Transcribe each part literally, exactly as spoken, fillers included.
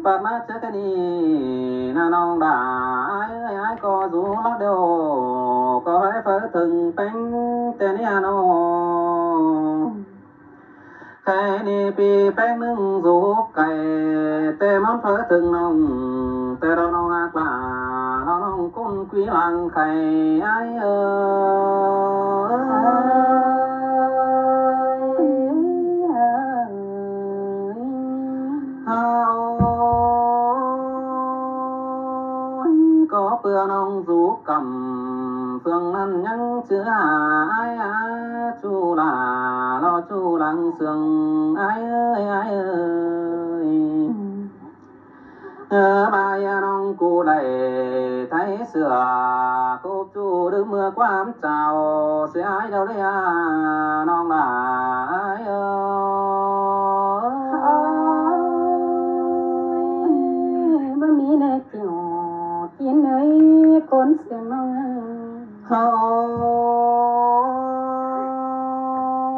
ꞌPặp ꞌmá ꞌchớ ꞌkhạy ꞌnị ꞌna ꞌnọng đa ái ơi, ái ꞌcọ dú lắc điêu ꞌcọ ái pháư thửng ꞌpéng ꞌtẹ ꞌnị ꞌnọ. ꞌKhạy ꞌnị ꞌpi ꞌpéng ꞌnưng dú cay ꞌtẹ ꞌmón pháư thửng ꞌnọng ꞌtẹ lo ꞌnọng ꞌhặc lả lo ꞌnọng ꞌcốn ꞌquí lăng khay ái ơi. Ôi, có ꞌpưa ꞌnọng dú căm phường ꞌnặn ꞌnhắng chứ hả ái á, ꞌchu lả lo ꞌchu lăng sương ái ơi, ái ơi. Ơ, ꞌmá ꞌnọng ꞌcú đảy tháy sửa cốp ꞌchu đứm ꞌmưa ꞌquám chao sia ái đâu đé à, ꞌnọng đa ái ơi. Ôi, báu ꞌmí ꞌnê kiẻo kin ới, ꞌcốn sương ꞌnọng ơi.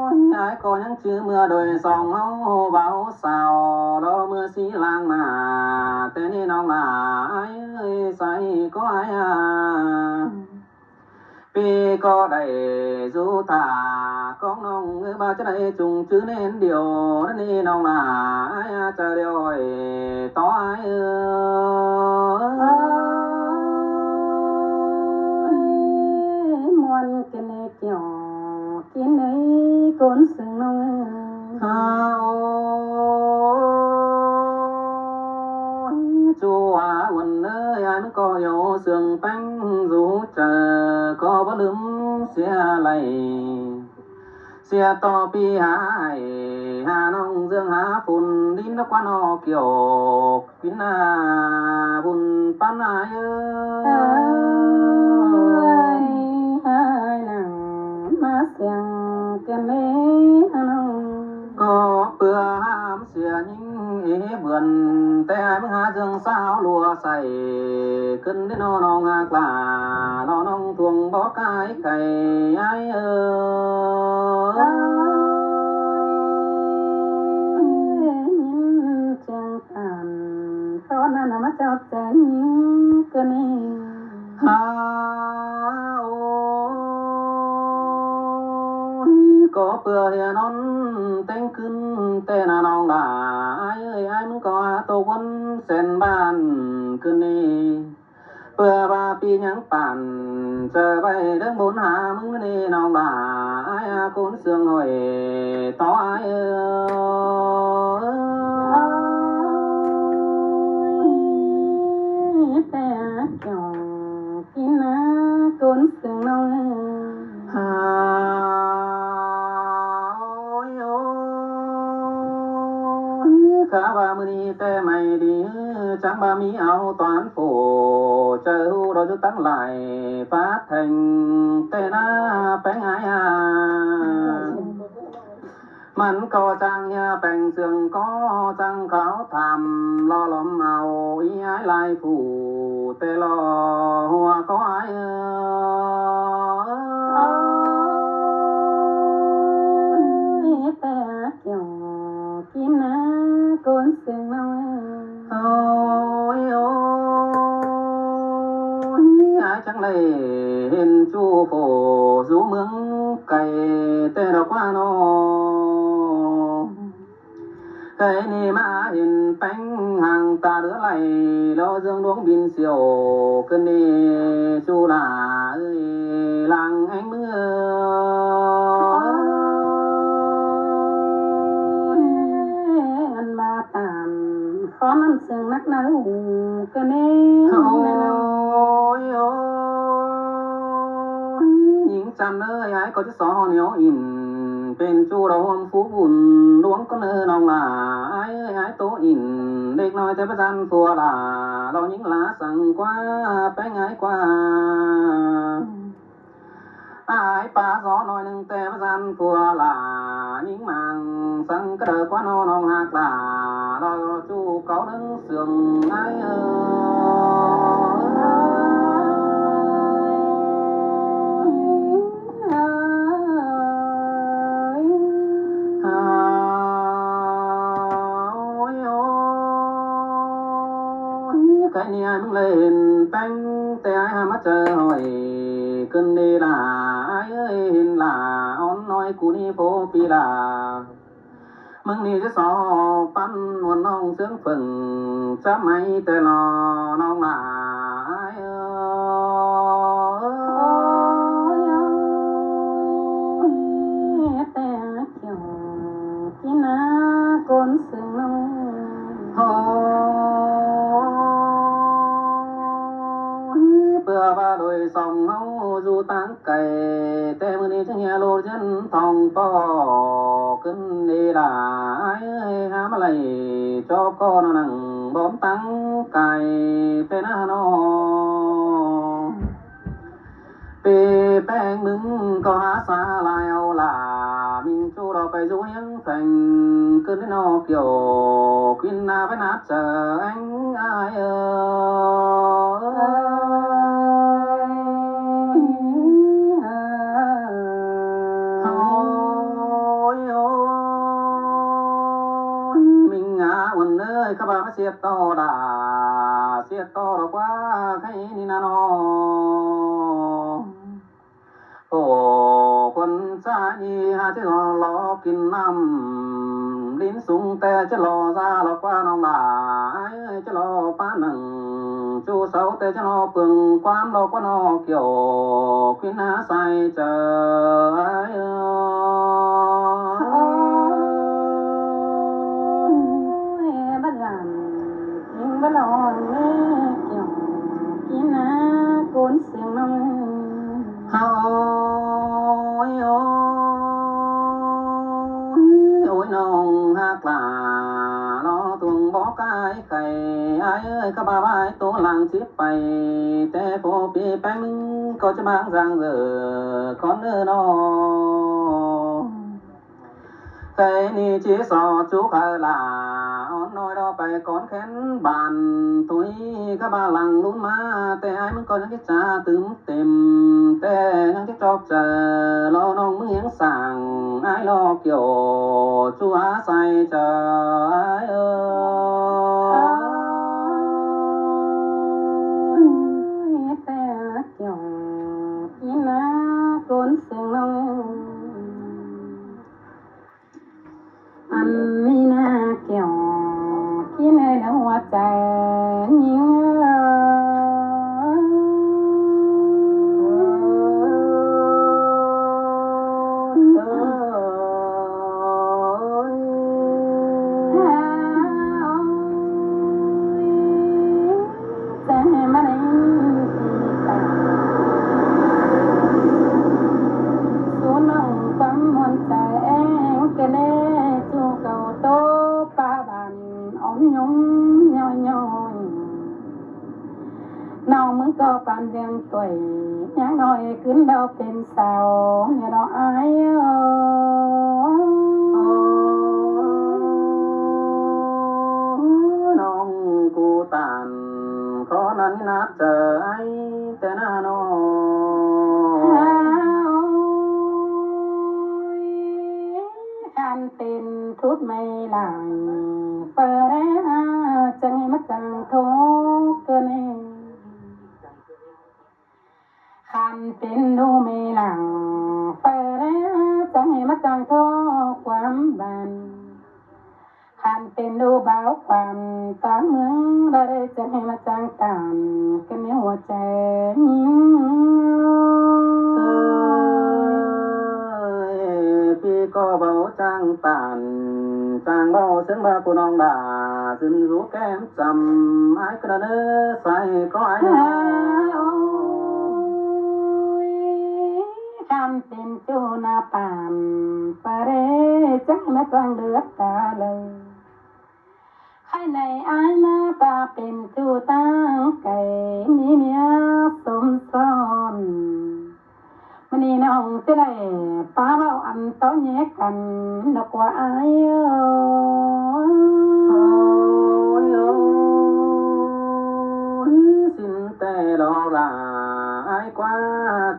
Ôi, ái ꞌcọ ꞌnhắng chứ ꞌmưa đôi song ꞌháu báu sao lo ꞌmưa sí lang ꞌmá ꞌtẹ ꞌnị ꞌnọng đa ái ơi, sai có ái à. ꞌPi ꞌcọ đảy dú thả cóng ꞌnọng ꞌngứ ꞌmá ꞌchớ đảy chung chứ ꞌnến điêu ꞌnặn ꞌnị ꞌnọng đa ái à, chaư điêu ơi tó ái ơi. Ôi, ꞌmuôn kin ới kiẻo kin ới, ꞌcốn sương ꞌnọng ơi. Ôi, ꞌchu á uôn ơi, ái ꞌmứng ꞌcọ hiếu sương ꞌpéng dú chaư ꞌcọ báu lứm sia đảy. Sia tó ꞌpi hả hảy hả ꞌnọng ꞌdương hả phun đin lắc ꞌquá ꞌnọ kiẻo kin à phun ꞌpắn ái ơi. Ơi, ái lăng ꞌmá siêng kin ới ꞌnọng. Có ꞌpưa hám sia ꞌnhính ế bươn ꞌtẹ ái ꞌmứng hả ꞌdương sao lua say ꞌcứn đé ꞌnọ ꞌnọng ꞌhặc lả lo ꞌnọng thuông bók ái khay ái ơi. Ơi, ꞌnhính chiêng tản ꞌcọ ꞌnặn ꞌmá chảu chaư ꞌnhính kin ới. Hả, ôi, có ꞌpưa ꞌhiạk ꞌnón ꞌtếng ꞌcứn ꞌtẹ ꞌna ꞌnọng đa ái ơi, ái ꞌmứng ꞌcọ hả tô ꞌquốn sen bản ꞌcứn ꞌnị. ꞌPưa ꞌva ꞌpi ꞌnhắng bản chaư ꞌvạy ꞌlớng bôn hả ꞌmứng ꞌnị ꞌnọng đa ái à, ꞌcốn sương ꞌhọi tó ái ơi. Ôi, ꞌtẹ kiẻo kin ꞌna ꞌcốn sương ꞌnọng ơi. Hả, ôi, ôi, khả ꞌva ꞌmự ꞌnị ꞌtẹ ꞌmạy đi, chắng ꞌva ꞌmí au toán phủ chaư ꞌhụ đo dú ꞌtáng lai phát thanh ꞌtẹ ꞌna ꞌpéng ái à. ꞌMắn ꞌcọ chắng ꞌhiạk ꞌpéng sương ꞌcọ chắng kháo tham lo lom au í ái lai phủ ꞌtẹ lo ꞌhua ꞌcọ ái ơi. Ôi, ꞌtẹ kiẻo kin ꞌna ꞌcốn sương ꞌnọng ơi. Ôi, ôi, ái chắng đảy hên ꞌchu phủ dú ꞌmướng cay ꞌtẹ đo ꞌquá ꞌnọ. Khay ꞌnị ꞌmá hên ꞌpéng hang ta đứa đảy lo ꞌdương đuống bin siêu ꞌcứn ꞌnị ꞌchu đa ơi, lăng ꞌéng ꞌmứng ơi. Ôi, ăn ꞌva tản khón ăn sương nắc ꞌná ꞌhụ ꞌcứn ꞌnị. Ôi, ôi, ꞌnhính chăn ơi, ái ꞌcọ chứ so ꞌhọ ꞌnéo ỉn pên ꞌchu đo ꞌhuôm phú vun đuống ꞌcốn ơi ꞌnọng đa ái ơi, ái tô ỉn đếc ꞌnọi ꞌtẹ ꞌva ꞌdan phua lả lo ꞌnhính lá săng ꞌquá ꞌpéng ái ꞌquá. Ái pá gió ꞌnọi ꞌnưng ꞌtẹ ꞌva ꞌdan phua lả ꞌnhính mang săng cá đaư ꞌquá ꞌnọ ꞌnọng ꞌhặc lả lo ꞌchu cáu ꞌlớng sương ái ơi. Ôi, ôi, ꞌnị ải ꞌmứng ꞌlới hên ꞌpéng, té ải hák ꞌmá chaư hỏi ꞌcứn đi lả. Ải ơi, hên lả ón ꞌnọi cu ꞌnị phô pi lả. ꞌMứng ꞌnị ꞌchí so ꞌpắn ôn ꞌnọng ꞌsướng phưng, chắp máy té lo ꞌnọng lả ải ơi. Ôi, ôi, té ải kiẻo kin ná ꞌcốn ꞌsướng ꞌnọng. Ôi, ꞌpưa ꞌva đôi song ꞌháu dú ꞌtáng cay, té ꞌmự ꞌnị ꞌchí ꞌhia ꞌlụk ꞌdiến thong ꞌpọ ꞌcứn đi lả. Ải ơi, hák ꞌmá đảy ꞌchọ ꞌcọ ꞌnọ nẳng bón ꞌtáng cay té ꞌnớ ꞌnọ. Pê ꞌpéng ꞌmứng ꞌcọ hák sa lai au lả, ꞌminh ꞌchu lo pay dú hiếng pheng ꞌcứn ꞌnị ꞌnọ kiẻo kin ná pay nát chaư ꞌéng ải ơi. Ôi, ôi, ꞌminh ꞌnhá uôn ơi, cá ba ꞌmá siết ꞌto đa, siết ꞌto đa ꞌquá khay ꞌnị ꞌnớ ꞌnọ. Ổ khuôn ꞌchái ꞌnị hák ꞌchí lo lo kin ꞌnặm, ꞌlính sung té ꞌchí lo da lo ꞌquá ꞌnọng lả ải ơi, ꞌchí lo ꞌpá nẳng ꞌchu sáu té ꞌchí lo pương ꞌquám lo ꞌquá ꞌnọ kiẻo kin ná sai chaư ải ơi. Ôi, bát dản, ꞌminh bát lo ꞌnị kiẻo kin ná ꞌcốn ꞌsướng ꞌnọng. Ôi, ôi, ôi, ꞌnọng hák lả lo tuông bók ải khay ải ơi, cá ba ꞌva ải ꞌtố lăng chếp pay té phô pê ꞌpéng ꞌmứng ꞌcọ ꞌchí ꞌmáng dáng ꞌdợ cón ꞌnớ ꞌnọ. Khay ꞌnị ꞌchí so ꞌchu khay lả ón ꞌnọi lo pay cón khén bản thôi, cá ba lăng ꞌlún ꞌmá té ải ꞌmứng ꞌcọ ꞌnhắng ꞌchí chả tứm têm, té ꞌnhắng ꞌchí chóp chaư lo ꞌnọng ꞌmứng hiếng sảng ải lo kiẻo ꞌchu hák sai chaư ải ơi. Ôi, té kiẻo kin ná ꞌcốn ꞌsướng ꞌnọng. Ăn ꞌmí ná kiẻo kin ꞌnị ꞌlẹo ꞌhua chaư ꞌnhính ơi. Chắng ꞌhế ꞌmá đảy ꞌnhính ꞌti tả. Sú ꞌnọng ꞌquám muôn chaư ꞌéng ꞌcọ ꞌnê, ꞌchu cau ꞌtố pá bản ón ꞌnhốm ꞌnhói ꞌnhói. ꞌNọng ꞌmứng ꞌcọ pán ꞌliệng tuổi, ꞌnhắng ꞌnọi ꞌcứn đaư pên sau ꞌnị lo ải ơi. ꞌNọng ꞌcú tản khó nắn nát chaư ải té ꞌnớ ꞌnọ. Ôi, khăn pên thút ꞌmí lăng, ꞌpưa đé chắng ꞌhế ꞌmá chắng thô ꞌcứn ꞌnị. Khăn pên đu ꞌmí lăng, ꞌpưa đé chắng ꞌhế ꞌmá chắng thô ꞌquám bản. Khăn pên đu báo ꞌquám ꞌtáng ꞌmướng, đa đé chắng ꞌhế ꞌmá chắng tản, ꞌcứn ꞌnị ꞌhua chaư ꞌnhính. Ơi, ꞌpi ꞌcọ báu chắng tản, chắng báu ꞌsướng ꞌva phủ ꞌnọng đa, dưn dú kém chăm, ải ꞌcứn ꞌnớ sai ꞌcọ ải ꞌnớ. Ôi, khăn pên ꞌchu ná pản, ꞌpưa đé chắng ꞌhế ꞌmá chắng đướt ta đaư. Khay ꞌnị ải ꞌmá ta pên ꞌchu ꞌtáng cay, ꞌmí ꞌmía sôm son. ꞌMự ꞌnị ꞌnọng ꞌchí đảy pá báu ăn tó nhé căn, ꞌnọ ꞌquá ải ơi. Ôi, ôi, sín té lo lả ải ꞌquá,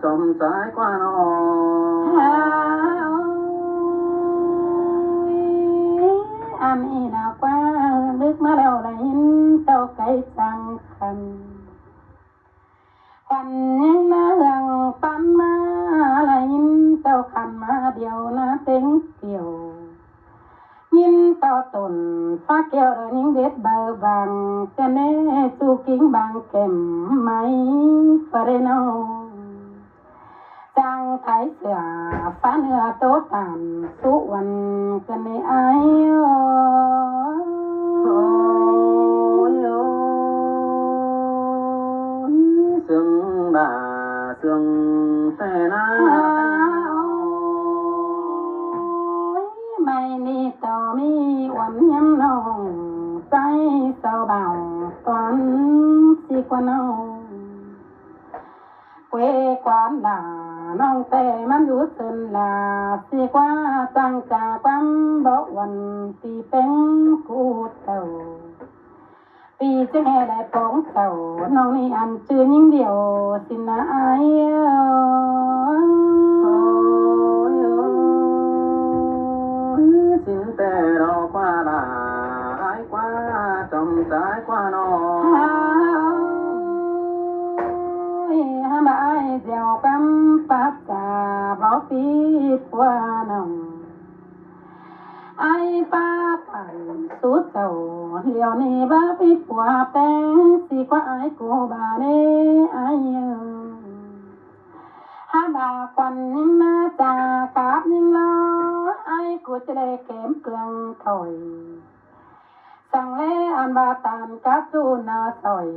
chom chaư ải ꞌquá ꞌnọ. Ôi, ăn ꞌnị lo ꞌquá, ꞌhươn đứk ꞌmá ꞌlẹo đảy ꞌhín ꞌtạu cay chắng Khuôn ꞌnhính ꞌná ꞌhương ꞌpắn ꞌmá, lai ꞌnhính tảu khăn ꞌmá điêu ꞌná ꞌtếng kiẻo. ꞌNhính tảu tủn phák keo đa ꞌnhính đét baư bang, ꞌcọ ꞌnê ꞌchu king bang kẻm mai phá đê ꞌnọ. Chang thái sửa phá ꞌnưa ꞌtố tản sú uôn ꞌcọ ꞌnê ai. Ôi, ôi, ôi, sương đà sương tê ná. Ôi, mai ꞌnị tỏ ꞌmí uôn hiêm ꞌnọng, ꞌchái sau bảo toán ꞌsị ꞌquá ꞌnọng. Quê quán đà ꞌnọng ꞌtẹ ꞌmắn dú sưn là ꞌsị ꞌquá chang cha ꞌquám báu uôn ꞌpi ꞌpéng ꞌcú tảu. ꞌPi ꞌchớ ꞌhê đảy phóng chảu ꞌnọng ꞌnị ăn ꞌchư ꞌnhính điêu ꞌsịn ꞌná ai. Ôi, ôi, ôi, ꞌsịn ꞌtẹ lo ꞌquá đà ai ꞌquá chom chai ꞌquá ꞌnọng. Ôi, hám ai dẻo ꞌquám pák cha báu pít ꞌquá ꞌnọng. Ai pá tản sú chảu, điêu ꞌnị báu pít ꞌquá ꞌpéng ꞌsị ꞌquá ai ꞌcú ba ꞌnê ai. Hám ba khuôn ꞌnhính ꞌná cha cắp ꞌnhính lo, ai ꞌcú ꞌchí đảy kém pương khỏi. Săng ꞌlế ăn ba tản cắp ꞌchu ꞌná sỏi,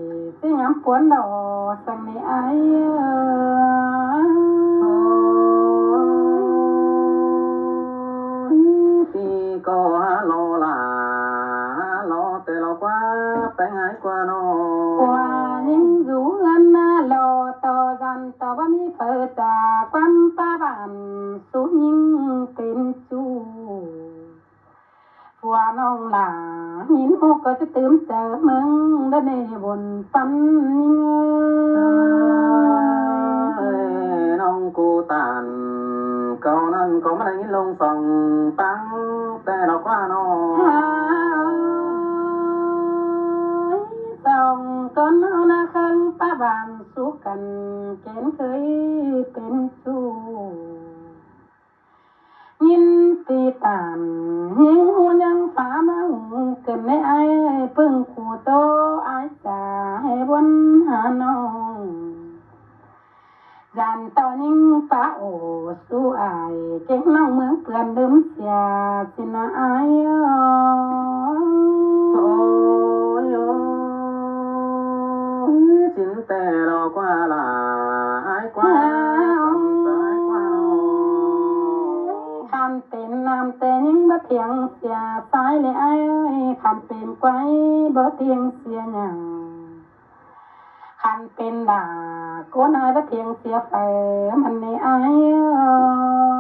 ꞌchí ngắm puốn đỏ săng ꞌnị ai. Ôi, ꞌpi ꞌcọ há lo lả, há lo ꞌtẹ lo ꞌquá ꞌpéng ai ꞌquá ꞌnọng. Khuôn ꞌnhính dú ꞌhướn ꞌná lo ꞌto dăn ꞌto báu ꞌmí phaư cha ꞌquám pá bản sú ꞌnhính pên ꞌchu. Phua ꞌnọng lả ꞌnhính ꞌhụ ꞌcọ ꞌchí tứm chaư ꞌmớng đa ꞌnê bôn ꞌpắn ꞌnhính ơi. Ơi, ꞌnọng ꞌcú tản cáu ꞌnặn ꞌcọ ꞌmá đảy ꞌnhính lông song táng ꞌtẹ lo ꞌquá ꞌnọng. Ơi, song ꞌcốn ꞌháu ꞌná khớng pá bản sú căn kén khới pên ꞌchu. ꞌNhính ꞌpi tản ꞌnhính ꞌhụ ꞌnhắng phá ꞌmá hung cơn ꞌnê ai ꞌpứng khu ꞌtố ai cha hê ꞌbuôn hả ꞌnọng. Dản ꞌto ꞌnhính pá ổ sú ai kéng ꞌnọng ꞌmướng pươn đưm sia ꞌsịn ꞌná ai. Ôi, ôi, ôi, ꞌsịn ꞌtẹ lo ꞌquá lả ai ꞌquá chom chai ꞌquá ꞌnọng. Khăn pên ꞌnặm ꞌtẹ ꞌnhính báu thiêng sia sai ꞌlế ai ơi, khăn pên quái báu thiêng sia nhẳng. Khăn pên đả ꞌcốn ai báu thiêng sia phaư mẳn ꞌnê ai ơi.